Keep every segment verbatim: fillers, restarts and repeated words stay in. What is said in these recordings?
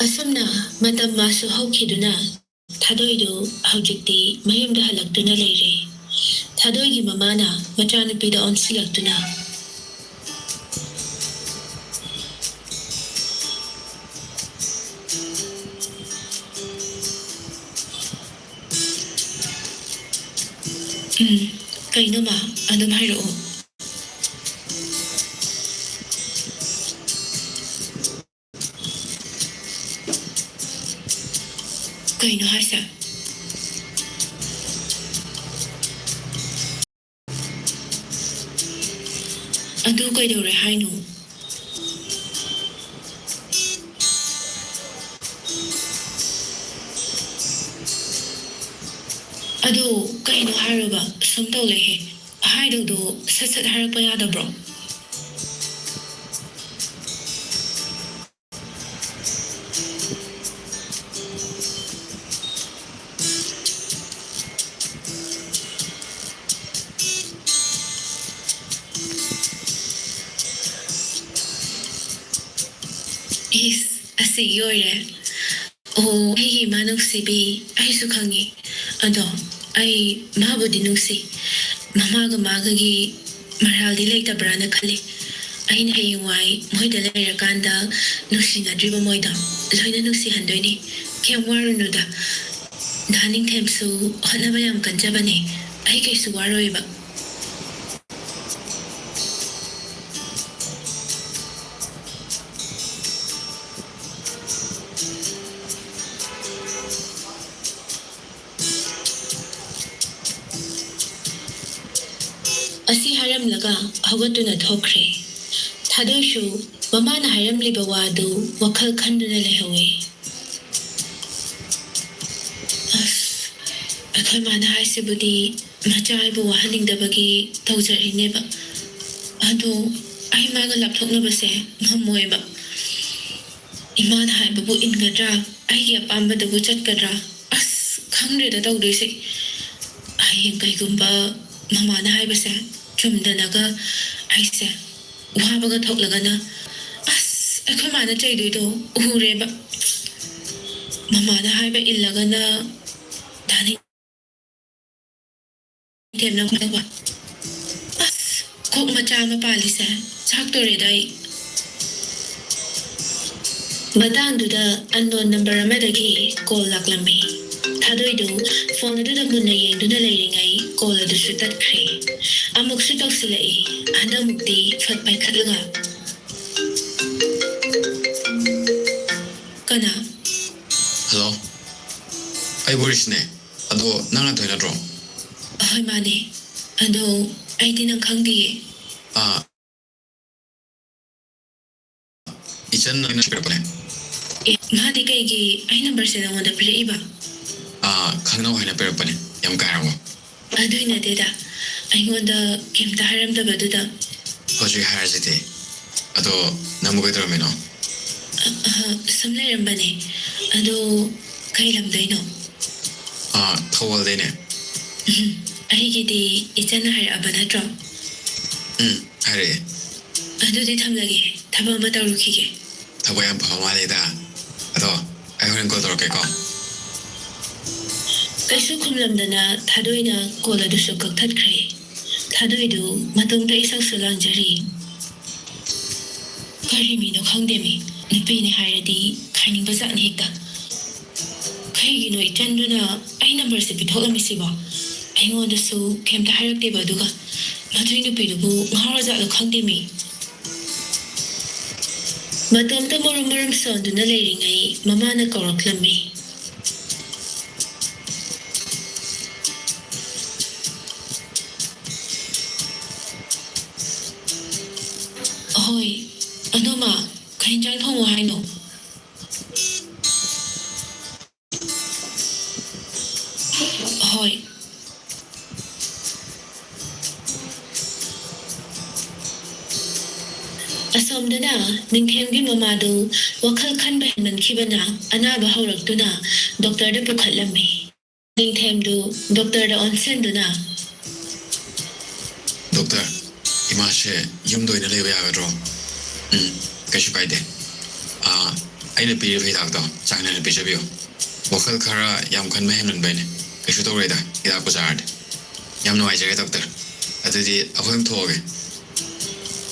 ꯑꯁꯨꯝꯅ ꯃꯇꯝ ꯃꯥꯁꯨ ꯍꯧꯈꯤꯗꯨꯅ ꯊꯥꯗꯣꯏꯗꯨ ꯍꯧꯖꯤꯛꯇꯤ ꯃꯌꯨꯝꯗ ꯍꯜꯂꯛꯇꯨꯅ ꯂꯩꯔꯦ꯫ ꯊꯥꯗꯣꯏꯒꯤ ꯃꯃꯥꯅ ꯃꯆꯥꯅꯨꯄꯤꯗ ꯑꯣꯟꯁꯤꯜꯂꯛꯇꯨꯅ, "ꯎꯝ, ꯀꯩꯅꯣ ꯃꯥ? ꯑꯗꯨꯝ ꯍꯥꯏꯔꯛꯑꯣ꯫ ꯀꯩꯅꯣ ꯍꯥꯏꯁꯦ? ꯑꯗꯨ ꯀꯩꯗꯧꯔꯦ ꯍꯥꯏꯅꯣ?" "ꯑꯗꯨ ꯀꯩꯅꯣ ꯍꯥꯏꯔꯣꯕ? ꯁꯨꯝ ꯇꯧ ꯂꯩꯍꯦ꯫ ꯍꯥꯏꯗꯧꯗꯣ ꯁꯠ ꯁꯠ ꯍꯥꯏꯔꯛꯄ ꯌꯥꯗꯕ꯭ꯔꯣ?" ꯏꯁ, ꯑꯁꯤꯒꯤ ꯑꯣꯏꯔꯦ꯫ ꯑꯣ, ꯑꯩꯒꯤ ꯏꯃꯥ ꯅꯨꯡꯁꯤꯕꯤ, ꯑꯩꯁꯨ ꯈꯪꯉꯤ꯫ ꯑꯗꯣ ꯑꯩ ꯃꯥꯕꯨꯗꯤ ꯅꯨꯡꯁꯤ꯫ ꯃꯃꯥꯒ ꯃꯥꯒꯒꯤ ꯃꯔꯥꯜꯗꯤ ꯂꯩꯇꯕ꯭ꯔꯥꯅ ꯈꯜꯂꯤ꯫ ꯑꯩꯅ ꯍꯌꯦꯡꯋꯥꯏ ꯃꯣꯏꯗ ꯂꯩꯔꯀꯥꯟꯗ ꯅꯨꯡꯁꯤꯅꯗ꯭ꯔꯤꯕ ꯃꯣꯏꯗꯣ ꯂꯣꯏꯅ ꯅꯨꯡꯁꯤꯍꯟꯗꯣꯏꯅꯤ꯫ ꯀꯩꯝ ꯋꯥꯔꯨꯅꯨꯗ꯫ ꯗꯥ ꯅꯤꯡꯊꯦꯝꯁꯨ ꯍꯣꯠꯅꯕ ꯌꯥꯝ ꯀꯟꯖꯕꯅꯦ꯫ ꯑꯩ ꯀꯩꯁꯨ ꯋꯥꯔꯣꯏꯕ꯫ ꯑꯁꯤ ꯍꯥꯏꯔꯝꯂꯒ ꯍꯧꯒꯠꯇꯨꯅ ꯊꯣꯛꯈ꯭ꯔꯦ꯫ ꯊꯥꯗꯣꯏꯁꯨ ꯃꯃꯥꯅ ꯍꯥꯏꯔꯝꯂꯤꯕ ꯋꯥꯗꯨ ꯋꯥꯈꯜ ꯈꯟꯗꯨꯅ ꯂꯩꯍꯧꯋꯦ꯫ ꯑꯁ, ꯑꯩꯈꯣꯏ ꯃꯥꯅ ꯍꯥꯏꯁꯤꯕꯨꯗꯤ ꯃꯆꯥ ꯑꯩꯕꯨ ꯋꯥꯍꯟꯅꯤꯡꯗꯕꯒꯤ ꯇꯧꯖꯔꯤꯅꯦꯕ꯫ ꯑꯗꯣ ꯑꯩ ꯃꯥꯒ ꯂꯥꯞꯊꯣꯛꯅꯕꯁꯦ ꯉꯝꯃꯣꯏꯕ꯫ ꯏꯃꯥꯅ ꯍꯥꯏꯕꯕꯨ ꯏꯟꯒꯗ꯭ꯔꯥ? ꯑꯩꯒꯤ ꯑꯄꯥꯝꯕꯗꯕꯨ ꯆꯠꯀꯗ꯭ꯔꯥ? ꯑꯁ, ꯈꯪꯗ꯭ꯔꯦꯗ ꯇꯧꯗꯣꯏꯁꯦ꯫ ꯍꯌꯦꯡ ꯀꯩꯒꯨꯝꯕ ꯃꯃꯥꯅ ꯍꯥꯏꯕꯁꯦ ꯆꯨꯝꯗꯅꯒ ꯑꯩꯁꯦ ꯋꯥꯕꯒ ꯊꯣꯛꯂꯒꯅ, ꯑꯁ, ꯑꯩꯈꯣꯏ ꯃꯥꯅ ꯆꯩꯗꯣꯏꯗꯣ ꯎꯔꯦꯕ꯫ ꯃꯃꯥꯅ ꯍꯥꯏꯕ ꯏꯜꯂꯒꯅ ꯗꯥ ꯅꯤꯡꯊꯦꯝꯅ ꯇꯧꯕ꯫ ꯑꯁ, ꯀꯣꯛ ꯃꯆꯥ ꯑꯃ ꯄꯥꯜꯂꯤꯁꯦ꯫ ꯆꯥꯛꯇꯣꯔꯦꯗ ꯑꯩ꯫ ꯃꯇꯥꯡꯗꯨꯗ unknown number ꯑꯃꯗꯒꯤ call ꯂꯥꯛꯂꯝꯃꯤ꯫ ꯊꯥꯗꯣꯏꯗꯨ phone ꯑꯗꯨꯗ ꯃꯨꯟꯅ ꯌꯦꯡꯗꯨꯅ ꯂꯩꯔꯤꯉꯩ call ꯑꯗꯨꯁꯨ ꯇꯠꯈ꯭ꯔꯦ꯫ ꯑꯃꯨꯛꯁꯨ ꯇꯧꯁꯤꯜꯂꯛꯏ꯫ ꯍꯟꯗꯛꯃꯨꯛꯇꯤ ꯐꯠ ꯄꯥꯏꯈꯠꯂꯒ, "ꯀꯅꯥ?" "Hello, ꯑꯩ ꯕꯣꯔꯤꯁꯅꯦ꯫ ꯑꯗꯣ ꯅꯪ ꯅꯠꯇꯣꯏ ꯅꯠꯇ꯭ꯔꯣ?" "ꯍꯣꯏ, ꯃꯥꯅꯦ꯫ ꯑꯗꯣ ꯑꯩꯗꯤ ꯅꯪ ꯈꯪꯗꯤꯌꯦ꯫" "ꯑꯥ, ꯏꯆꯟꯅ ꯑꯩꯅ ꯄꯤꯔꯛꯄꯅꯦ꯫" "ꯑꯦ, ꯃꯥꯗꯤ ꯀꯩꯒꯤ ꯑꯩ numberꯁꯦ ꯅꯉꯣꯟꯗ ꯄꯤꯔꯛꯏꯕ?" "ꯑꯥ, ꯈꯪꯅꯧ ꯍꯥꯏꯅ ꯄꯤꯔꯛꯄꯅꯦ꯫" "ꯌꯥꯝ ꯀꯥꯏꯔꯕꯣ?" "ꯑꯗꯨꯏ ꯅꯠꯇꯦꯗ, ꯑꯩꯉꯣꯟꯗ ꯀꯩꯝꯇ ꯍꯥꯏꯔꯝꯗꯕꯗꯨꯗ꯫" "ꯍꯧꯖꯤꯛ ꯍꯥꯏꯔꯁꯤꯗꯤ꯫ ꯑꯗꯣ ꯅꯪꯕꯨ ꯀꯩꯗꯧꯔꯝꯃꯤꯅꯣ?" "ꯑ, ꯑ, ꯁꯨꯝ ꯂꯩꯔꯝꯕꯅꯦ꯫ ꯑꯗꯣ ꯀꯩ ꯂꯝꯗꯩꯅꯣ?" "ꯑꯥ, ꯊꯧꯕꯥꯜꯗꯩꯅꯦ꯫" "ꯎꯝ, ꯑꯩꯒꯤꯗꯤ ꯏꯆꯟꯅ ꯍꯥꯏꯔꯛꯑꯕ ꯅꯠꯇ꯭ꯔꯣ?" "ꯎꯝ, ꯍꯥꯏꯔꯛꯑꯦ꯫" "ꯑꯗꯨꯗꯤ ꯊꯝꯂꯒꯦ, ꯊꯕꯛ ꯑꯃ ꯇꯧꯔꯨꯈꯤꯒꯦ꯫" "ꯊꯕꯛ ꯌꯥꯝ ꯐꯕ ꯃꯥꯜꯂꯦꯗ꯫ ꯑꯗꯣ ꯑꯩ ꯍꯣꯔꯦꯟ call ꯇꯧꯔꯛꯀꯦꯀꯣ꯫" ꯀꯩꯁꯨ ꯈꯨꯝꯂꯝꯗꯅ ꯊꯥꯗꯣꯏꯅ call ꯑꯗꯨꯁꯨ ꯀꯛꯊꯠꯈ꯭ꯔꯦ꯫ ꯊꯥꯗꯣꯏꯗꯨ ꯃꯇꯣꯝꯇ ꯏꯁꯧꯁꯨ ꯂꯥꯡꯖꯔꯤ꯫ ꯀꯔꯤ ꯃꯤꯅꯣ ꯈꯪꯗꯦꯃꯤ, ꯅꯨꯄꯤꯅꯤ ꯍꯥꯏꯔꯗꯤ ꯈꯥꯏꯅꯤꯡꯕ ꯖꯥꯠꯅꯤ ꯍꯦꯛꯇ꯫ ꯀꯩꯒꯤꯅꯣ ꯏꯆꯟꯗꯨꯅ ꯑꯩ numberꯁꯦ ꯄꯤꯊꯣꯛꯂꯝꯃꯤꯁꯤꯕꯣ? ꯑꯩꯉꯣꯟꯗꯁꯨ ꯀꯩꯝꯇ ꯍꯥꯏꯔꯛꯇꯦꯕ, ꯑꯗꯨꯒ ꯃꯗꯨꯏ ꯅꯨꯄꯤꯗꯨꯕꯨ ꯉꯥꯎꯔꯖꯥꯠꯂꯣ ꯈꯪꯗꯦꯃꯤ꯫ ꯃꯇꯣꯝꯇ ꯃꯔꯨꯝ ꯃꯔꯨꯝ ꯁꯣꯟꯗꯨꯅ ꯂꯩꯔꯤꯉꯩ ꯃꯃꯥꯅ ꯀꯧꯔꯛꯂꯝꯃꯤ꯫ "ꯍꯣꯏ, ꯑꯗꯣ ꯃꯥ, ꯀꯩ ꯏꯟꯖꯥꯡ ꯊꯣꯡꯉꯣ ꯍꯥꯏꯅꯣ?" "ꯍꯣꯏ꯫" ꯑꯁꯣꯝꯗꯅ ꯅꯤꯡꯊꯦꯝꯒꯤ ꯃꯃꯥꯗꯨ ꯋꯥꯈꯜ ꯈꯟꯕ ꯍꯦꯟꯃꯟꯈꯤꯕꯅ ꯑꯅꯥꯕ ꯍꯧꯔꯛꯇꯨꯅ doctorꯗ ꯄꯨꯈꯠꯂꯝꯃꯤ꯫ ꯅꯤꯡꯊꯦꯝꯗꯨ doctorꯗ ꯑꯣꯟꯁꯤꯟꯗꯨꯅ, "Doctor, ꯏꯃꯥꯁꯦ ꯌꯨꯝꯗ ꯑꯣꯏꯅ ꯂꯩꯕ ꯌꯥꯒꯗ꯭ꯔꯣ?" "ꯎꯝ, ꯀꯩꯁꯨ ꯀꯥꯏꯗꯦ꯫ ꯑꯥ, ꯑꯩꯅ ꯄꯤꯔꯤꯕ ꯍꯤꯗꯥꯛꯇꯣ ꯆꯥꯡ ꯅꯥꯏꯅ ꯄꯤꯖꯕꯤꯌꯨ꯫ ꯋꯥꯈꯜ ꯈꯔ ꯌꯥꯝ ꯈꯟꯕ ꯍꯦꯟꯃꯟꯕꯩꯅꯦ꯫ ꯀꯩꯁꯨ ꯇꯧꯔꯣꯏꯗ, ꯍꯤꯗꯥꯛꯄꯨ ꯆꯥꯔꯗꯤ꯫ ꯌꯥꯝ ꯅꯨꯡꯉꯥꯏꯖꯔꯦ, ꯗꯣꯛꯇꯔ꯫ ꯑꯗꯨꯗꯤ ꯑꯩꯈꯣꯏ ꯑꯗꯨꯝ ꯊꯣꯛꯑꯒꯦ꯫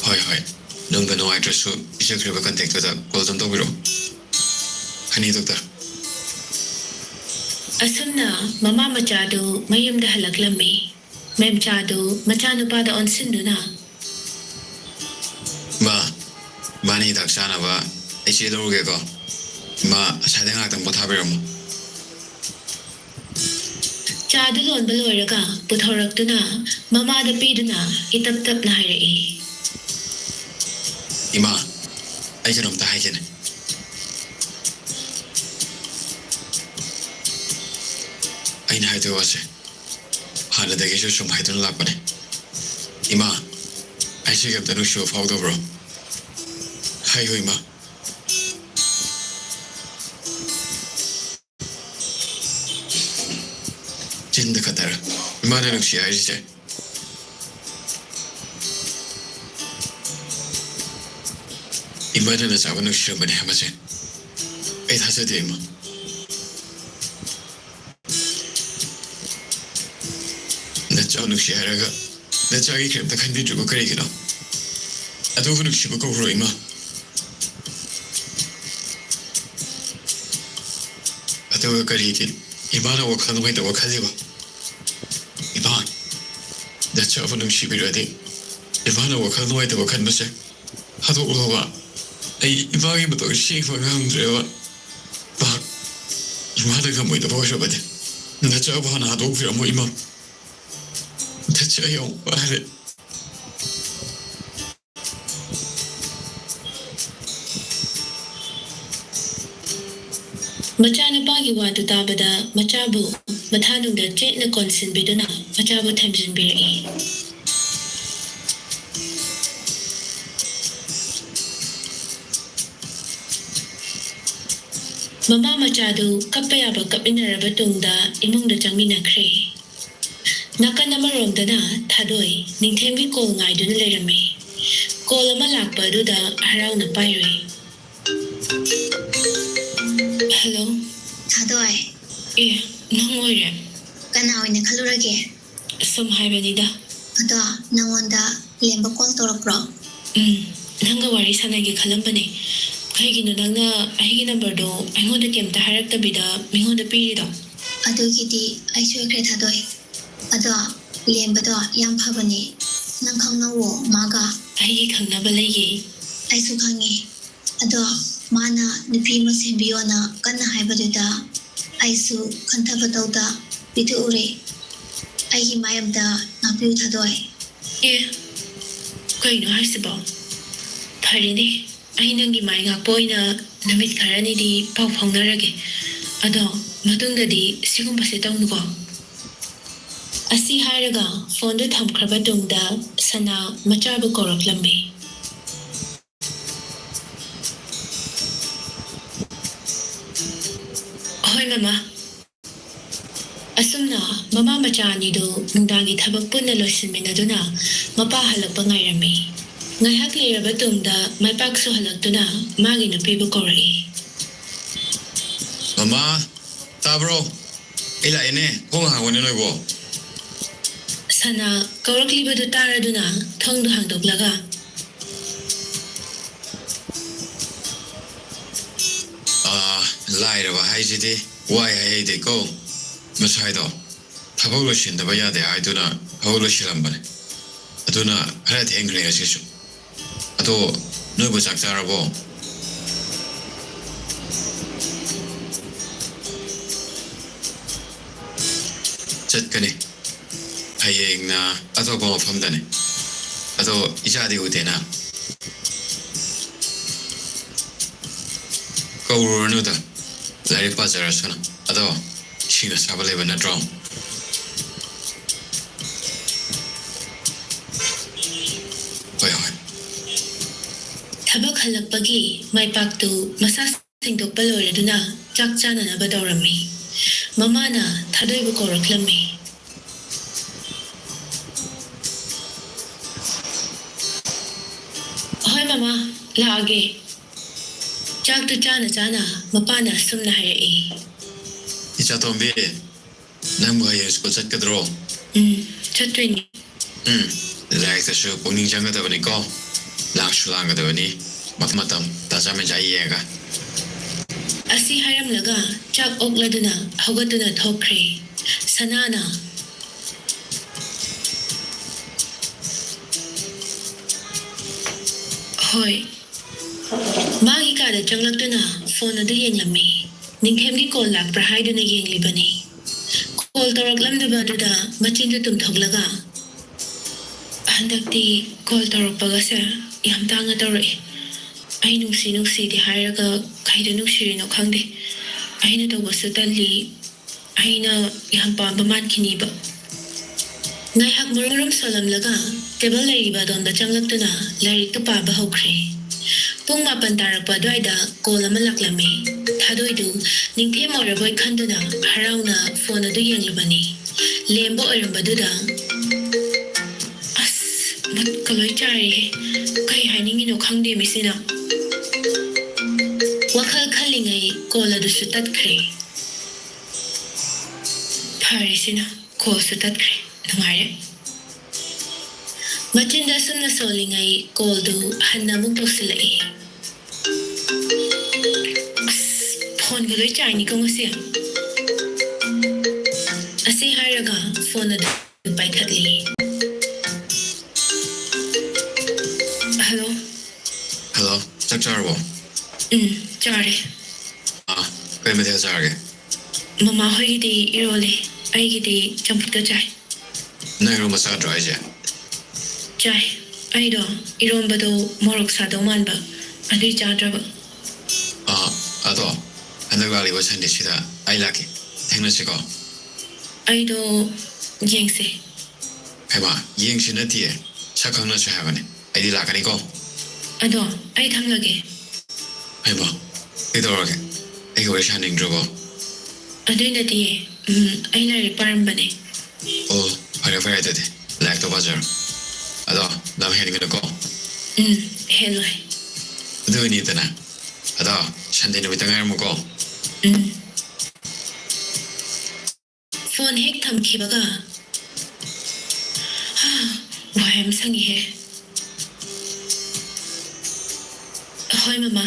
ꯍꯣꯏ, ꯍꯣꯏ꯫ ꯅꯨꯡꯗ ꯅꯨꯡꯉꯥꯏꯇ꯭ꯔꯁꯨ ꯄꯤꯖꯈ꯭ꯔꯤꯕ ꯀꯟꯇꯦꯛꯇꯨꯗ ꯀꯣꯜ ꯑꯗꯨꯝ ꯇꯧꯕꯤꯔꯛꯑꯣ꯫ ꯐꯅꯤ, ꯗꯣꯛꯇꯔ꯫ ꯑꯁꯨꯝꯅ ꯃꯃꯥ ꯃꯆꯥꯗꯨ ꯃꯌꯨꯝꯗ ꯍꯜꯂꯛꯂꯝꯃꯤ꯫ ꯃꯦꯝꯆꯥꯗꯨ ꯃꯆꯥꯅꯨꯄꯥꯗ ꯑꯣꯟꯁꯤꯟꯗꯨꯅ, ꯃꯥ, ꯃꯥꯅ ꯍꯤꯗꯥꯛ ꯆꯥꯅꯕ ꯑꯩ ꯆꯦ ꯂꯧꯔꯨꯒꯦꯀꯣ꯫ ꯃꯥ ꯑꯁ꯭ꯋꯥꯏꯗ ꯉꯥꯏꯍꯥꯛꯇꯪ ꯄꯣꯊꯥꯕꯤꯔꯝꯃꯣ꯫ ꯆꯥꯗꯨ ꯂꯣꯟꯕ ꯂꯣꯏꯔꯒ ꯄꯨꯊꯣꯔꯛꯇꯨꯅ ꯃꯃꯥꯗ ꯄꯤꯗꯨꯅ ꯏꯇꯞ ꯇꯞꯅ ꯍꯥꯏꯔꯛꯏ꯫ ꯏꯃꯥ, ꯑꯩ ꯀꯩꯅꯣꯝꯇ ꯍꯥꯏꯒꯦꯅꯦ꯫ ꯑꯩꯅ ꯍꯥꯏꯗꯣꯏ ꯋꯥꯁꯦ ꯍꯥꯟꯅꯗꯒꯤꯁꯨ ꯁꯨꯝ ꯍꯥꯏꯗꯨꯅ ꯂꯥꯛꯄꯅꯦ꯫ ꯏꯃꯥ, ꯑꯩꯁꯦ ꯀꯩꯝꯇ ꯅꯨꯡꯁꯤꯕ ꯐꯥꯎꯗꯕ꯭ꯔꯣ? ꯍꯥꯏꯌꯨ, ꯏꯃꯥ꯫ ꯆꯤꯟꯗ ꯈꯛꯇꯔ ꯏꯃꯥꯅ ꯅꯨꯡꯁꯤ ꯍꯥꯏꯔꯤꯁꯦ? ꯏꯃꯥꯅ ꯅꯆꯥꯕꯨ ꯅꯨꯡꯁꯤꯔꯝꯕꯅꯦ ꯍꯥꯏꯕꯁꯦ ꯑꯩ ꯊꯥꯖꯗꯦ, ꯏꯃꯥ꯫ ꯅꯆꯥ ꯅꯨꯡꯁꯤ ꯍꯥꯏꯔꯒ ꯅꯆꯥꯒꯤ ꯀꯔꯤꯝꯇ ꯈꯟꯕꯤꯗ꯭ꯔꯤꯕ ꯀꯔꯤꯒꯤꯅꯣ? ꯑꯗꯨꯕꯨ ꯅꯨꯡꯁꯤꯕ ꯀꯧꯕ꯭ꯔꯣ, ꯏꯃꯥ? ꯑꯗꯨꯒ ꯀꯔꯤꯒꯤ ꯏꯃꯥꯅ ꯋꯥꯈꯜ ꯅꯨꯡꯉꯥꯏꯇꯕ ꯈꯜꯂꯤꯕ? ꯏꯃꯥ, ꯅꯆꯥꯕꯨ ꯅꯨꯡꯁꯤꯕꯤꯔꯗꯤ ꯏꯃꯥꯅ ꯋꯥꯈꯜ ꯅꯨꯡꯉꯥꯏꯇꯕ ꯈꯟꯕꯁꯦ ꯍꯥꯗꯣꯛꯂꯣꯕ꯫ ꯑꯩ ꯏꯃꯥꯒꯤ ꯃꯇꯧ ꯁꯦꯡꯕ ꯉꯝꯗ꯭ꯔꯦꯕ꯫ ꯃꯍꯥꯛ ꯏꯃꯥꯗ ꯉꯝꯃꯣꯏꯗꯕ ꯑꯣꯏꯔꯕꯗꯤ ꯅꯆꯥꯕꯨ ꯍꯥꯟꯅ ꯍꯥꯗꯣꯛꯄꯤꯔꯝꯃꯣ, ꯏꯃꯥ꯫ ꯅꯆꯥ ꯌꯥꯝ ꯋꯥꯔꯦ꯫ ꯃꯆꯥꯅꯨꯄꯥꯒꯤ ꯋꯥꯗꯨ ꯇꯥꯕꯗ ꯃꯆꯥꯕꯨ ꯃꯊꯥꯅꯨꯡꯗ ꯆꯦꯠꯅ ꯀꯣꯟꯁꯤꯟꯕꯤꯗꯨꯅ ꯃꯆꯥꯕꯨ ꯊꯦꯝꯖꯤꯟꯕꯤꯔꯛꯏ꯫ ꯃꯃꯥ ꯃꯆꯥꯗꯨ ꯀꯞꯄ ꯌꯥꯕ ꯀꯞꯃꯤꯟꯅꯔꯕ ꯇꯨꯡꯗ ꯏꯃꯨꯡꯗ ꯆꯪꯃꯤꯟꯅꯈ꯭ꯔꯦ꯫ ꯅꯥꯀꯟ ꯑꯃꯔꯣꯝꯗꯅ ꯊꯥꯗꯣꯏ ꯅꯤꯡꯊꯦꯝꯒꯤ ꯀꯣꯜ ꯉꯥꯏꯗꯨꯅ ꯂꯩꯔꯝꯃꯤ꯫ ꯀꯣꯜ ꯑꯃ ꯂꯥꯛꯄ ꯑꯗꯨꯗ ꯍꯔꯥꯎꯅ ꯄꯥꯏꯔꯨꯏ꯫ ꯍꯜꯂꯣ꯫ ꯊꯥꯗꯣꯏ꯫ ꯑꯦ, ꯅꯪ ꯑꯣꯏꯔꯦ? ꯀꯅꯥ ꯑꯣꯏꯅ ꯈꯜꯂꯨꯔꯒꯦ? ꯁꯨꯝ ꯍꯥꯏꯕꯅꯤꯗ꯫ ꯑꯗꯣ, ꯅꯪꯉꯣꯟꯗ ꯂꯦꯝꯕ ꯀꯣꯜ ꯇꯧꯔꯛꯄ꯭ꯔꯣ? ꯎꯝ, ꯅꯪꯒ ꯋꯥꯔꯤ ꯁꯥꯟꯅꯒꯦ ꯈꯜꯂꯝꯕꯅꯦ꯫ ꯀꯩꯒꯤꯅꯣ ꯅꯪꯅ ꯑꯩꯒꯤ ꯅꯝꯕꯔꯗꯣ ꯑꯩꯉꯣꯟꯗ ꯀꯩꯝꯇ ꯍꯥꯏꯔꯛꯇꯕꯤꯗ ꯃꯤꯉꯣꯟꯗ ꯄꯤꯔꯤꯗꯣ? ꯑꯗꯨꯒꯤꯗꯤ ꯑꯩ ꯁꯣꯏꯈ꯭ꯔꯦ, ꯊꯥꯗꯣꯏ꯫ ꯑꯗꯣ, ꯂꯦꯝꯕꯗꯣ ꯌꯥꯝ ꯐꯕꯅꯦ꯫ ꯅꯪ ꯈꯪꯅꯧꯋꯣ ꯃꯥꯒ꯫ ꯑꯩꯒꯤ ꯈꯪꯅꯕ ꯂꯩꯌꯦ꯫ ꯑꯩꯁꯨ ꯈꯪꯉꯦ꯫ ꯑꯗꯣ, ꯃꯥꯅ ꯅꯨꯄꯤ ꯑꯃ ꯁꯦꯝꯕꯤꯌꯣꯅ ꯀꯟꯅ ꯍꯥꯏꯕꯗꯨꯗ ꯑꯩꯁꯨ ꯈꯟꯊꯕ ꯇꯧꯗ ꯄꯤꯊꯣꯛꯎꯔꯦ꯫ ꯑꯩꯒꯤ ꯃꯥꯏ ꯑꯝꯇ ꯉꯥꯛꯄꯤꯌꯨ, ꯊꯥꯗꯣꯏ꯫ ꯑꯦ, ꯀꯩꯅꯣ ꯍꯥꯏꯁꯤꯕꯣ? ꯐꯔꯦꯅꯦ, ꯑꯩ ꯅꯪꯒꯤ ꯃꯥꯏ ꯉꯥꯛꯄ ꯑꯣꯏꯅ ꯅꯨꯃꯤꯠ ꯈꯔꯅꯤꯗꯤ ꯄꯥꯎ ꯐꯥꯎꯅꯔꯒꯦ꯫ ꯑꯗꯣ, ꯃꯇꯨꯡꯗꯗꯤ ꯁꯤꯒꯨꯝꯕꯁꯦ ꯇꯧꯅꯨꯀꯣ꯫ ꯑꯁꯤ ꯍꯥꯏꯔꯒ ꯐꯣꯟꯗꯨ ꯊꯝꯈ꯭ꯔꯕ ꯇꯨꯡꯗ ꯁꯅꯥ ꯃꯆꯥꯕꯨ ꯀꯧꯔꯛꯂꯝꯃꯤ꯫ ꯍꯣꯏ, ꯃꯃꯥ꯫ ꯑꯁꯨꯝꯅ ꯃꯃꯥ ꯃꯆꯥ ꯑꯅꯤꯗꯨ ꯅꯨꯡꯗꯥꯡꯒꯤ ꯊꯕꯛ ꯄꯨꯟꯅ ꯂꯣꯏꯁꯤꯟꯃꯤꯟꯅꯗꯨꯅ ꯃꯄꯥ ꯍꯜꯂꯛꯄ ꯉꯥꯏꯔꯝꯃꯤ꯫ ꯉꯥꯏꯍꯥꯛ ꯂꯩꯔꯕ ꯇꯨꯡꯗ ꯃꯥꯏꯄꯥꯛꯁꯨ ꯍꯜꯂꯛꯇꯨꯅ ꯃꯥꯒꯤ ꯅꯨꯄꯤꯕꯨ ꯀꯧꯔꯛꯏ꯫ ꯃꯃꯥ, ꯇꯥꯕ꯭ꯔꯣ? ꯑꯩ ꯂꯥꯛꯑꯦꯅꯦ, ꯊꯣꯡ ꯍꯥꯡꯉꯣꯅꯦ ꯅꯣꯏꯕꯣ꯫ ꯁꯅꯥ ꯀꯧꯔꯛꯂꯤꯕꯗꯨ ꯇꯥꯔꯗꯨꯅ ꯊꯣꯡꯗꯨ ꯍꯥꯡꯗꯣꯛꯂꯒ, ꯑꯥ, ꯂꯥꯏꯔꯕ ꯍꯥꯏꯁꯤꯗꯤ ꯋꯥꯏ ꯍꯥꯏꯍꯩꯗꯦꯀꯣ꯫ ꯉꯁꯥꯏꯗꯣ ꯊꯕꯛ ꯂꯣꯏꯁꯤꯟꯗꯕ ꯌꯥꯗꯦ ꯍꯥꯏꯗꯨꯅ ꯊꯕꯛ ꯂꯣꯏꯁꯤꯜꯂꯝꯕꯅꯦ꯫ ꯑꯗꯨꯅ ꯈꯔ ꯊꯦꯡꯈ꯭ꯔꯦ ꯉꯁꯤꯁꯨ꯫ ꯑꯗꯣ ꯅꯣꯏꯕꯨ ꯆꯥꯛ ꯆꯥꯔꯕꯣ? ꯆꯠꯀꯅꯤ꯫ ꯍꯌꯦꯡꯅ ꯑꯇꯣꯞꯄ ꯃꯐꯝꯗꯅꯤ꯫ ꯑꯗꯣ ꯏꯆꯥꯗꯤ ꯎꯗꯦꯅ꯫ ꯀꯧꯔꯨꯔꯅꯨꯗ, ꯂꯥꯏꯔꯤꯛ ꯄꯥꯖꯔꯁꯅꯨ꯫ ꯑꯗꯣ ꯏꯁꯤꯡ ꯑꯁꯥꯕ ꯂꯩꯕ ꯅꯠꯇ꯭ꯔꯣ? ꯍꯣꯏ, ꯍꯣꯏ꯫ ꯊꯕꯛ ꯍꯜꯂꯛꯄꯒꯤ ꯃꯥꯏꯄꯥꯛꯇꯨ ꯃꯁꯥ ꯁꯦꯡꯗꯣꯛꯄ ꯂꯣꯏꯔꯗꯨꯅ ꯆꯥꯛ ꯆꯥꯅꯅꯕ ꯇꯧꯔꯝꯃꯤ꯫ ꯃꯃꯥꯅ ꯊꯥꯗꯣꯏꯕꯨ ꯀꯧꯔꯛꯂꯝꯃꯤ꯫ ꯍꯣꯏ ꯃꯃꯥ, ꯂꯥꯛꯑꯒꯦ꯫ ꯆꯥꯛꯇꯨ ꯆꯥꯅ ꯆꯥꯅ ꯃꯄꯥꯅ ꯑꯁꯨꯝꯅ ꯍꯥꯏꯔꯛꯏ꯫ "ꯏꯆꯥ ꯇꯣꯝꯕꯤ, ꯅꯪꯕꯨ ꯍꯌꯦꯡ ꯁ꯭ꯀꯨꯜ ꯆꯠꯀꯗ꯭ꯔꯣ?" "ꯎꯝ, ꯆꯠꯇꯣꯏꯅꯤ꯫" "ꯎꯝ, ꯂꯥꯏꯔꯤꯛꯇꯁꯨ ꯄꯨꯛꯅꯤꯡ ꯆꯪꯒꯗꯕꯅꯤꯀꯣ꯫ ꯂꯥꯡꯁꯨ ꯂꯥꯡꯒꯗꯕꯅꯤ, ꯃꯇꯝ ꯃꯇꯝ ꯇꯥꯖꯥ ꯃꯦꯟꯖꯥ ꯌꯦꯡꯉꯒ꯫" ꯑꯁꯤ ꯍꯥꯏꯔꯝꯂꯒ ꯆꯥꯛ ꯑꯣꯛꯂꯗꯨꯅ ꯍꯧꯒꯠꯇꯨꯅ ꯊꯣꯛꯈ꯭ꯔꯦ꯫ ꯁꯅꯥꯅ, "ꯍꯣꯏ꯫" ꯃꯥꯒꯤ ꯀꯥꯗ ꯆꯪꯂꯛꯇꯨꯅ ꯐꯣꯟ ꯑꯗꯨ ꯌꯦꯡꯂꯝꯃꯤ꯫ ꯅꯤꯡꯊꯦꯝꯒꯤ ꯀꯣꯜ ꯂꯥꯛꯄ꯭ꯔꯥ ꯍꯥꯏꯗꯨꯅ ꯌꯦꯡꯂꯤꯕꯅꯤ꯫ ꯀꯣꯜ ꯇꯧꯔꯛꯂꯝꯗꯕ ꯑꯗꯨꯗ ꯃꯆꯤꯟꯗꯨ ꯇꯨꯝꯊꯣꯛꯂꯒ, "ꯍꯟꯗꯛꯇꯤ ꯀꯣꯜ ꯇꯧꯔꯛꯄꯒꯁꯦ ꯌꯥꯝ ꯇꯥꯡꯅ ꯇꯧꯔꯛꯏ꯫ ꯑꯩ ꯅꯨꯡꯁꯤ ꯅꯨꯡꯁꯤꯗꯤ ꯍꯥꯏꯔꯒ ꯀꯩꯗ ꯅꯨꯡꯁꯤꯔꯤꯅꯣ ꯈꯪꯗꯦ꯫ ꯑꯩꯅ ꯇꯧꯕꯁꯨ ꯇꯜꯂꯤ꯫ ꯑꯩꯅ ꯌꯥꯝ ꯄꯥꯝꯕ ꯃꯥꯟꯈꯤꯅꯤꯕ꯫" ꯉꯥꯏꯍꯥꯛ ꯃꯔꯨꯝ ꯃꯔꯨꯝ ꯁꯣꯜꯂꯝꯂꯒ ꯇꯦꯕꯜ ꯂꯩꯔꯤꯕ ꯑꯗꯣꯝꯗ ꯆꯪꯂꯛꯇꯨꯅ ꯂꯥꯏꯔꯤꯛꯇꯨ ꯄꯥꯕ ꯍꯧꯈ꯭ꯔꯦ꯫ ꯄꯨꯡ ꯃꯥꯄꯟ ꯇꯥꯔꯛꯄ ꯑꯗꯨꯋꯥꯏꯗ ꯀꯣꯜ ꯑꯃ ꯂꯥꯛꯂꯝꯃꯤ꯫ ꯊꯥꯗꯣꯏꯗꯨ ꯅꯤꯡꯊꯦꯝ ꯑꯣꯏꯔꯕꯣꯏ ꯈꯟꯗꯨꯅ ꯍꯔꯥꯎꯅ ꯐꯣꯟ ꯑꯗꯨ ꯌꯦꯡꯂꯨꯕꯅꯤ꯫ ꯂꯦꯝꯕ ꯑꯣꯏꯔꯝꯕꯗꯨꯗ, "ꯑꯁ, ꯃꯨꯠꯀ ꯂꯣꯏ ꯆꯥꯏꯔꯦꯍꯦ꯫ ꯀꯩ ꯍꯥꯏꯅꯤꯡꯉꯤꯅꯣ ꯈꯪꯗꯦ ꯃꯤꯁꯤꯅ꯫" ꯋꯥꯈꯜ ꯈꯜꯂꯤꯉꯩ ꯀꯣꯜ ꯑꯗꯨꯁꯨ ꯇꯠꯈ꯭ꯔꯦ꯫ ꯐꯔꯦꯁꯤꯅ, ꯀꯣꯜꯁꯨ ꯇꯠꯈ꯭ꯔꯦ꯫ ꯅꯨꯡꯉꯥꯏꯔꯦ꯫ ꯃꯆꯤꯟꯗ ꯑꯁꯨꯝꯅ ꯁꯣꯜꯂꯤꯉꯩ ꯀꯣꯜꯗꯨ ꯍꯟꯅ ꯑꯃꯨꯛ ꯇꯧꯁꯤꯜꯂꯛꯏ꯫ "ꯑꯁ, ꯐꯣꯟꯒ ꯂꯣꯏ ꯆꯥꯏꯅꯤꯀꯣ ꯉꯁꯤ꯫" ꯑꯁꯤ ꯍꯥꯏꯔꯒ ꯐꯣꯟ ꯑꯗꯨ ꯄꯥꯏꯈꯠꯂꯤ꯫ "ꯍꯜꯂꯣ꯫" "ꯍꯜꯂꯣ, ꯆꯥꯛ ꯆꯥꯔꯕꯣ?" "ꯎꯝ, ꯆꯥꯔꯦ꯫" "ꯑꯥ, ꯀꯩ ꯃꯊꯦꯜ ꯆꯥꯔꯒꯦ?" "ꯃꯃꯥ ꯍꯣꯏꯒꯤꯗꯤ ꯏꯔꯣꯜꯂꯦ, ꯑꯩꯒꯤꯗꯤ ꯆꯝꯐꯨꯠꯀ ꯆꯥꯏ꯫" "ꯅꯪ ꯏꯔꯣꯝꯕ ꯆꯥꯗ꯭ꯔꯣ ꯍꯥꯏꯁꯦ?" "ꯆꯥꯏ꯫ ꯑꯩꯗꯣ ꯏꯔꯣꯝꯕꯗꯣ ꯃꯣꯔꯣꯛ ꯁꯥꯗꯧ ꯃꯥꯟꯕ, ꯑꯗꯨꯏ ꯆꯥꯗ꯭ꯔꯕ꯫" "ꯑꯥ, ꯑꯗꯣ ꯍꯟꯗꯛ ꯂꯥꯛꯂꯤꯕ ꯁꯟꯗꯦꯁꯤꯗ ꯑꯩ ꯂꯥꯛꯀꯦ, ꯊꯦꯡꯅꯁꯤꯀꯣ꯫" "ꯑꯩꯗꯣ ꯌꯦꯡꯁꯦ꯫" "ꯍꯩꯃꯥ, ꯌꯦꯡꯁꯤ ꯅꯠꯇꯤꯌꯦ, ꯁꯛ ꯈꯪꯅꯁꯦ ꯍꯥꯏꯕꯅꯦ꯫ ꯑꯩꯗꯤ ꯂꯥꯛꯀꯅꯤꯀꯣ꯫" "ꯑꯗꯣ ꯑꯩ ꯊꯝꯂꯒꯦ꯫" "ꯍꯩꯃꯥ, ꯀꯩꯗꯧꯔꯒꯦ? ꯑꯩꯒ ꯋꯥꯔꯤ ꯁꯥꯅꯤꯡꯗ꯭ꯔꯕꯣ?" "ꯑꯗꯨꯏ ꯅꯠꯇꯤꯌꯦ, ꯎꯝ, ꯑꯩ ꯂꯥꯏꯔꯤꯛ ꯄꯥꯔꯝꯕꯅꯦ꯫" "ꯑꯣ, ꯐꯔꯦ ꯐꯔꯦ ꯑꯗꯨꯗꯤ, ꯂꯥꯏꯔꯤꯛꯇꯣ ꯄꯥꯖꯔꯣ꯫ ꯑꯗꯣ ꯂꯝ ꯍꯦꯟꯒꯅꯨꯀꯣ꯫" "ꯎꯝ, ꯍꯦꯜꯂꯣꯏ꯫" "ꯑꯗꯨꯒꯤꯅꯤꯗꯅ ꯑꯗꯣ, ꯁꯟꯗꯦ ꯅꯨꯃꯤꯠꯇ ꯉꯥꯏꯔꯝꯃꯨꯀꯣ꯫ ꯎꯝ꯫ ꯐꯣꯟ ꯍꯦꯛ ꯊꯝꯈꯤꯕꯒ, ꯍꯥ, ꯋꯥꯏ ꯑꯃ ꯁꯪꯉꯤꯍꯦ꯫ ꯍꯣꯏ, ꯃꯃꯥ꯫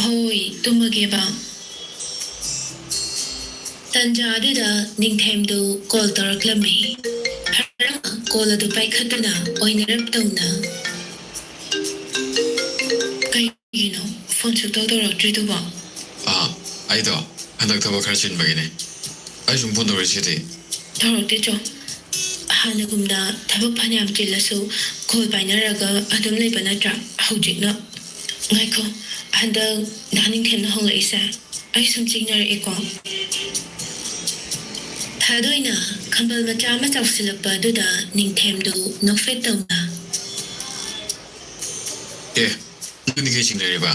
ꯍꯣꯏ, ꯇꯨꯝꯃꯒꯦꯕ꯫ ꯇꯟꯖꯥ ꯑꯗꯨꯗ ꯅꯤꯡꯊꯦꯝꯗꯨ ꯀꯣꯜ ꯇꯧꯔꯛꯂꯝꯃꯤ꯫ ꯍꯔꯥꯎꯅ ꯀꯣꯜ ꯑꯗꯨ ꯄꯥꯏꯈꯠꯇꯨꯅ ꯑꯣꯏꯅꯔꯞ ꯇꯧꯅ, "ꯀꯩꯒꯤꯅꯣ ꯐꯣꯟ ꯁꯨꯛꯇꯧ ꯇꯧꯔꯛꯇ꯭ꯔꯤꯗꯨꯕꯣ?" ꯑꯥ, ꯑꯩꯗꯣ ꯍꯟꯗꯛ ꯊꯕꯛ ꯈꯔ ꯆꯤꯟꯕꯒꯤꯅꯦ꯫ ꯑꯩ ꯁꯨꯝ ꯐꯣꯟ ꯇꯧꯔꯛꯏꯁꯤꯗꯤ꯫ ꯇꯧꯔꯛꯇꯦ, ꯆꯣ꯫ ꯍꯥꯟꯅꯒꯨꯝꯅ ꯊꯕꯛ ꯐꯅꯌꯥꯝ ꯆꯤꯜꯂꯁꯨ ꯀꯣꯜ ꯄꯥꯏꯅꯔꯒ ꯑꯗꯨꯝ ꯂꯩꯕ ꯅꯠꯇ꯭ꯔꯥ ꯍꯧꯖꯤꯛꯅ? ꯉꯥꯏꯈꯣ, ꯍꯟꯗꯛ ꯗꯥ ꯅꯤꯡꯊꯦꯝꯅ ꯍꯣꯡꯂꯛꯏꯁꯦ ꯑꯩ ꯁꯨꯝ ꯆꯤꯡꯅꯔꯛꯑꯦꯀꯣ꯫ ꯊꯥꯗꯣꯏꯅ ꯈꯝꯕꯜ ꯃꯆꯥ ꯑꯃ ꯆꯥꯎꯁꯤꯜꯂꯛꯄ ꯑꯗꯨꯗ ꯅꯤꯡꯊꯦꯝꯗꯨ ꯅꯣꯛꯐꯦꯠ ꯇꯧꯅ, "ꯑꯦ, ꯅꯪꯗꯤ ꯀꯩ ꯆꯤꯡꯅꯔꯤꯕ?"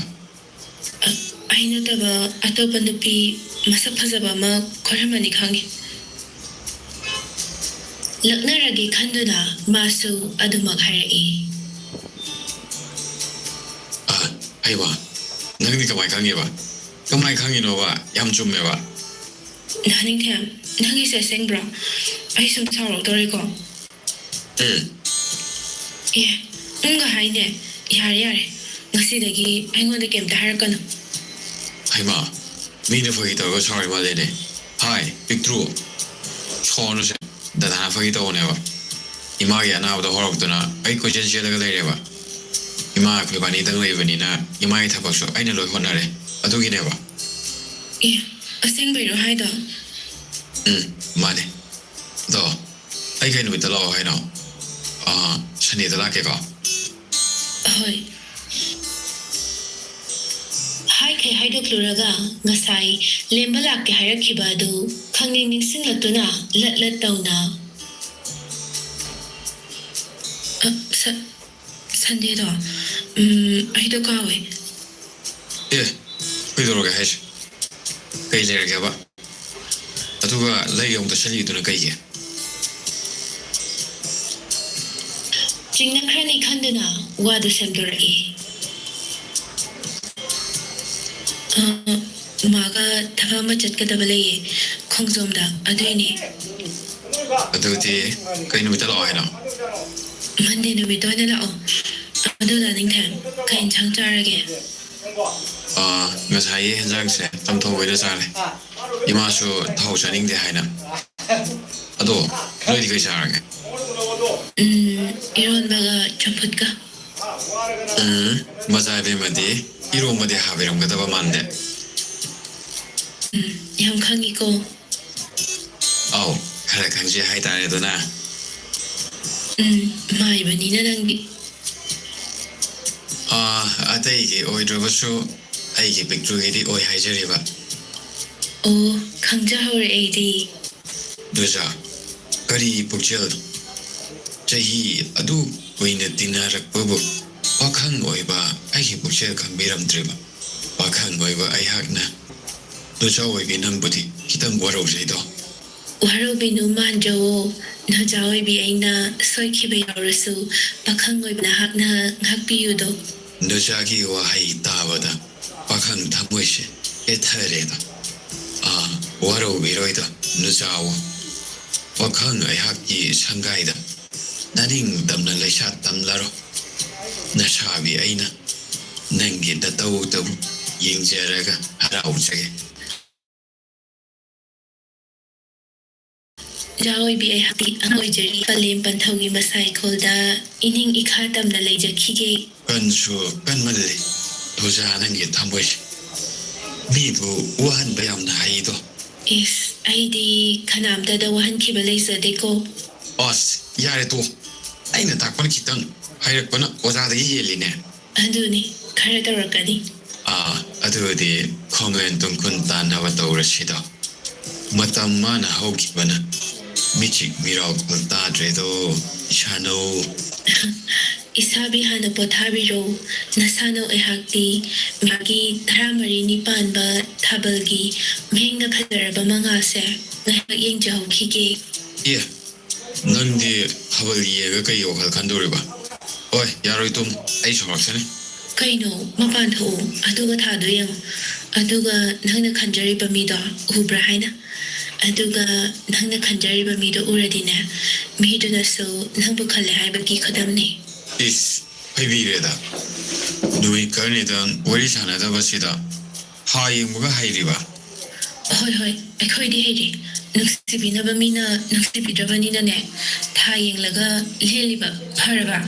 "ꯑ-, ꯑꯩ ꯅꯠꯇꯕ ꯑꯇꯣꯞꯄ ꯅꯨꯄꯤ ꯃꯁꯛ ꯐꯖꯕ ꯑꯃ ꯀꯣꯏꯔꯝꯃꯅꯤ ꯈꯪꯉꯤ꯫" ꯂꯛꯅꯔꯒꯦ ꯈꯟꯗꯨꯅ ꯃꯥꯁꯨ ꯑꯗꯨꯃꯛ ꯍꯥꯏꯔꯛꯏ꯫ ꯑ, ꯑꯩ ꯋꯥ, ꯅꯪꯗꯤ ꯀꯃꯥꯏ ꯈꯪꯉꯤꯕ? ꯀꯃꯥꯏ ꯈꯪꯉꯤꯅꯣꯕ? ꯌꯥꯝ ꯆꯨꯝꯃꯦꯕ꯫ ꯗꯥ ꯅꯤꯡꯊꯦꯝ, ꯅꯪꯒꯤꯁꯦ ꯑꯁꯦꯡꯕ꯭ꯔꯣ? ꯑꯩ ꯁꯨꯝ ꯁꯥꯎꯔꯛꯇꯣꯔꯦꯀꯣ꯫ ꯎꯝ꯫ ꯑꯦ, ꯎꯝꯒ ꯍꯥꯏꯅꯦ꯫ ꯌꯥꯔꯦ, ꯌꯥꯔꯦ꯫ ꯉꯁꯤꯗꯒꯤ ꯑꯩꯉꯣꯟꯗ ꯀꯩꯝꯇ ꯍꯥꯏꯔꯛꯀꯅꯨ꯫ ꯍꯩꯃꯥ, ꯃꯤꯅ ꯐꯥꯒꯤ ꯇꯧꯔꯒ ꯁꯥꯎꯔꯤ ꯃꯥꯜꯂꯦꯅꯦ꯫ ꯍꯥꯏ, ꯄꯤꯛꯇ꯭ꯔꯨ꯫ ꯁꯥꯎꯔꯅꯨꯁꯦ꯫ ꯗꯗꯥꯅ ꯐꯥꯒꯤ ꯇꯧꯕꯅꯦꯕ꯫ ꯏꯃꯥꯒꯤ ꯑꯅꯥꯕꯗꯣ ꯍꯧꯔꯛꯇꯅ ꯑꯩ ꯀꯣꯏꯆꯦꯟ ꯆꯦꯜꯂꯒ ꯂꯩꯔꯦꯕ꯫ ꯏꯃꯥ ꯑꯩꯈꯣꯏꯕꯥꯅꯤꯗꯪ ꯂꯩꯕꯅꯤꯅ ꯏꯃꯥꯒꯤ ꯊꯕꯛꯁꯨ ꯑꯩꯅ ꯂꯣꯏ ꯍꯣꯠꯅꯔꯦ꯫ ꯑꯗꯨꯒꯤꯅꯦꯕ꯫ ꯑꯦ, ꯑꯁꯦꯡꯕꯩꯔꯣ ꯍꯥꯏꯗꯣ? ꯎꯝ, ꯃꯥꯅꯦ꯫ ꯑꯗꯣ, ꯑꯩ ꯀꯩ ꯅꯨꯃꯤꯠꯇ ꯂꯥꯛꯑꯣ ꯍꯥꯏꯅꯣ? ꯑꯥ, ꯁꯟꯗꯦꯗ ꯂꯥꯛꯀꯦꯀꯣ꯫ ꯍꯣꯏ꯫ ꯍꯥꯏꯈꯩ ꯍꯥꯏꯗꯣꯛꯂꯨꯔꯒ ꯉꯁꯥꯏ ꯂꯦꯝꯕ ꯂꯥꯛꯀꯦ ꯍꯥꯏꯔꯛꯈꯤꯕ ꯑꯗꯨ ꯈꯪꯅꯤꯡ ꯅꯤꯡꯁꯤꯡꯂꯛꯇꯨꯅ ꯂꯠ ꯂꯠ ꯇꯧꯅ, "ꯑ, ꯁ-, ꯁꯟꯗꯦꯗꯣ, ꯎꯝ, ꯑꯩꯗꯣ ꯀꯥꯎꯋꯦ꯫" ꯑꯦ, ꯀꯩꯗꯧꯔꯒꯦ ꯍꯥꯏꯁꯦ? ꯀꯩ ꯂꯩꯔꯒꯦꯕ? ꯑꯗꯨꯒ ꯂꯩꯒ ꯑꯃꯨꯛ ꯇꯩꯁꯜꯂꯤꯗꯨꯅ ꯀꯩꯒꯤ? ꯆꯤꯡꯅꯈ꯭ꯔꯅꯤ ꯈꯟꯗꯨꯅ ꯋꯥꯗꯨ ꯁꯦꯝꯗꯣꯔꯛꯏ꯫ ꯑ, ꯃꯥꯒ ꯊꯕꯛ ꯑꯃ ꯆꯠꯀꯗꯕ ꯂꯩꯌꯦ, ꯈꯣꯡꯖꯣꯝꯗ, ꯑꯗꯨꯏꯅꯦ꯫ ꯑꯗꯨꯗꯤ ꯀꯩ ꯅꯨꯃꯤꯠꯇ ꯂꯥꯛꯑꯣ ꯍꯥꯏꯅꯣ? ꯃꯟꯗꯦ ꯅꯨꯃꯤꯠꯇ ꯑꯣꯏꯅ ꯂꯥꯛꯑꯣ꯫ ꯑꯗꯨ ꯗꯥ ꯅꯤꯡꯊꯦꯝ, ꯀꯩ ꯏꯟꯁꯥꯡ ꯆꯥꯔꯒꯦ? ꯑ, ꯉꯁꯥꯏꯒꯤ ꯍꯦꯟꯖꯥꯡꯁꯦ ꯆꯝꯊꯣꯡ ꯑꯣꯏꯅ ꯆꯥꯔꯦ꯫ ꯏꯃꯥꯁꯨ ꯊꯥꯎ ꯆꯥꯅꯤꯡꯗꯦ ꯍꯥꯏꯅ꯫ ꯑꯗꯣ ꯅꯣꯏꯗꯤ ꯀꯩ ꯆꯥꯔꯒꯦ? ꯎꯝ, ꯏꯔꯣꯟꯕꯒ ꯆꯝꯐꯨꯠꯀ꯫ ꯎꯝ, ꯃꯖꯥ ꯏꯕꯦꯝꯃꯗꯤ ꯏꯔꯣꯝꯕꯗꯤ ꯍꯥꯕꯤꯔꯝꯒꯗꯕ ꯃꯥꯟꯗꯦ꯫ ꯎꯝ, ꯌꯥꯝ ꯈꯪꯉꯤꯀꯣ꯫ ꯑꯧ, ꯈꯔ ꯈꯪꯖꯩ ꯍꯥꯏꯇꯥꯔꯦꯗꯅ꯫ ꯎꯝ, ꯃꯥꯏꯕꯅꯤꯅ ꯅꯪꯗꯤ꯫ ꯑꯥ, ꯑꯇꯩꯒꯤ ꯑꯣꯏꯗ꯭ꯔꯕꯁꯨ ꯑꯩꯒꯤ ꯄꯤꯛꯇ꯭ꯔꯨꯒꯤꯗꯤ ꯑꯣꯏ ꯍꯥꯏꯖꯔꯤꯕ꯫ ꯑꯣ, ꯈꯪꯖꯍꯧꯔꯦ ꯑꯩꯗꯤ꯫ ꯗꯨꯖꯥ, ꯀꯔꯤ ꯄꯨꯛꯆꯦꯜ? ꯆꯍꯤ ꯑꯗꯨ ꯀꯨꯏꯅ ꯇꯤꯟꯅꯔꯛꯄꯕꯨ ꯄꯥꯈꯪ ꯑꯣꯏꯕ ꯑꯩꯒꯤ ꯄꯨꯛꯆꯦꯜ ꯈꯪꯕꯤꯔꯝꯗ꯭ꯔꯤꯕ? ꯄꯥꯈꯪ ꯑꯣꯏꯕ ꯑꯩꯍꯥꯛꯅ ꯗꯨꯖꯥ ꯑꯣꯏꯕꯤ ꯅꯪꯕꯨꯗꯤ ꯈꯤꯇꯪ ꯋꯥꯔꯧꯖꯩꯗꯣ꯫ ꯋꯥꯔꯧꯕꯤꯅꯨ ꯃꯥꯟꯖꯧꯋꯣ, ꯅꯨꯖꯥ ꯑꯣꯏꯕꯤ ꯑꯩꯅ ꯁꯣꯏꯈꯤꯕ ꯌꯥꯎꯔꯁꯨ ꯄꯥꯈꯪ ꯑꯣꯏꯕ ꯅꯍꯥꯛꯅ ꯉꯥꯛꯄꯤꯌꯨꯗꯣ꯫ ꯅꯨꯖꯥꯒꯤ ꯋꯥꯍꯩ ꯇꯥꯕꯗ ꯄꯥꯈꯪ ꯊꯃꯣꯏꯁꯦ ꯄꯦꯠꯊꯔꯦꯗ꯫ ꯑꯥ, ꯋꯥꯔꯧꯕꯤꯔꯣꯏꯗ ꯅꯨꯖꯥꯋꯣ꯫ ꯄꯥꯈꯪ ꯑꯩꯍꯥꯛꯀꯤ ꯁꯪꯒꯥꯏꯗ ꯅꯅꯤꯡ ꯇꯝꯅ ꯂꯩꯁꯥ ꯇꯝꯂꯔꯣ꯫ ꯅꯁꯥꯕꯤ ꯑꯩꯅ ꯅꯪꯒꯤ ꯅꯇꯧꯗꯕꯨ ꯌꯦꯡꯖꯔꯒ ꯍꯔꯥꯎꯖꯒꯦ꯫ ꯅꯨꯖꯥ ꯑꯣꯏꯕꯤ ꯑꯩꯍꯥꯛꯇꯤ ꯑꯉꯥꯡ ꯑꯣꯏꯖꯔꯤ꯫ ꯄꯂꯦꯝ ꯄꯟꯊꯧꯒꯤ ꯃꯁꯥꯏꯈꯣꯜꯗ ꯏꯅꯤꯡ ꯏꯈꯥ ꯇꯝꯅ ꯂꯩꯖꯈꯤꯒꯦ꯫ ꯀꯟꯁꯨ ꯀꯟꯃꯜꯂꯤ, ꯅꯨꯖꯥ ꯅꯪꯒꯤ ꯊꯃꯣꯏꯁꯦ꯫ ꯃꯤꯕꯨ ꯋꯥꯍꯟꯕ ꯌꯥꯝꯅ ꯍꯩꯗꯣ꯫ ꯏꯁ, ꯑꯩꯗꯤ ꯀꯅꯥꯝꯇꯗ ꯋꯥꯍꯟꯈꯤꯕ ꯂꯩꯖꯗꯦꯀꯣ꯫ ꯑꯁ, ꯌꯥꯔꯦ ꯇꯣꯛꯑꯣ꯫ ꯑꯩꯅ ꯇꯥꯛꯄꯅ ꯈꯤꯇꯪ, ꯍꯩꯔꯛꯄꯅ ꯑꯣꯖꯥꯗꯒꯤ ꯍꯦꯜꯂꯤꯅꯦ꯫ ꯑꯗꯨꯅꯤ, ꯈꯔ ꯇꯧꯔꯛꯀꯅꯤ꯫ ꯑꯥ, ꯑꯗꯨꯗꯤ ꯈꯣꯡꯂꯦꯟ ꯇꯨꯡꯈꯨꯟ ꯇꯥꯟꯅꯕ ꯇꯧꯔꯁꯤꯗꯣ꯫ ꯃꯇꯝ ꯃꯥꯅ ꯍꯧꯈꯤꯕꯅ ꯃꯤꯆꯤꯛ ꯃꯤꯔꯥꯎꯈꯣꯜ ꯇꯥꯗ꯭ꯔꯦꯗꯣ, ꯏꯁꯥꯅꯧ꯫ ꯏꯁꯥꯕꯤ ꯍꯥꯟꯅ ꯄꯣꯊꯥꯕꯤꯔꯣ꯫ ꯅꯁꯥꯅꯧ ꯑꯩꯍꯥꯛꯇꯤ ꯃꯥꯒꯤ ꯇꯔꯥꯃꯔꯤꯅꯤ ꯄꯥꯟꯕ ꯊꯥꯕꯜꯒꯤ ꯃꯍꯤꯡꯅ ꯐꯖꯔꯕ ꯃꯉꯥꯜꯁꯦ ꯉꯥꯏꯍꯥꯛ ꯌꯦꯡꯖꯍꯧꯈꯤꯒꯦ꯫ ꯑꯦ, ꯅꯪꯗꯤ ꯊꯥꯕꯜ ꯌꯦꯡꯉꯒ ꯀꯩ ꯋꯥꯈꯜ ꯈꯟꯗꯣꯔꯤꯕ? ꯍꯣꯏ, ꯌꯥꯔꯣꯏ, ꯇꯨꯝ, ꯑꯩ ꯁꯥꯎꯔꯛꯁꯅꯤ꯫ ꯀꯩꯅꯣ, ꯃꯄꯥꯟ ꯊꯣꯛꯎ, ꯑꯗꯨꯒ ꯊꯥꯗꯣ ꯌꯦꯡꯉꯨ꯫ ꯑꯗꯨꯒ ꯅꯪꯅ ꯈꯟꯖꯔꯤꯕ ꯃꯤꯗꯣ ꯎꯕ꯭ꯔꯥ ꯍꯥꯏꯅ꯫ ꯑꯗꯨꯒ ꯅꯪꯅ ꯈꯟꯖꯔꯤꯕ ꯃꯤꯗꯣ ꯎꯔꯗꯤꯅꯦ, ꯃꯤꯗꯨꯅꯁꯨ ꯅꯪꯕꯨ ꯈꯜꯂꯦ ꯍꯥꯏꯕꯒꯤ ꯈꯨꯗꯝꯅꯤ꯫ ꯏꯁ, ꯍꯩꯕꯤꯔꯦꯗ꯫ ꯅꯨꯃꯤꯠ ꯈꯔꯅꯤꯗꯪ ꯋꯥꯔꯤ ꯁꯥꯟꯅꯗꯕꯁꯤꯗ ꯊꯥ ꯌꯦꯡꯕꯒ ꯍꯩꯔꯤꯕ? ꯍꯣꯏ, ꯍꯣꯏ, ꯑꯩꯈꯣꯏꯗꯤ ꯍꯩꯔꯦ꯫ ꯅꯨꯡꯁꯤꯕꯤꯅꯕ ꯃꯤꯅ ꯅꯨꯡꯁꯤꯕꯤꯗ꯭ꯔꯕꯅꯤꯅꯅꯦ, ꯊꯥ ꯌꯦꯡꯂꯒ ꯂꯦꯜꯂꯤꯕ ꯐꯔꯕ?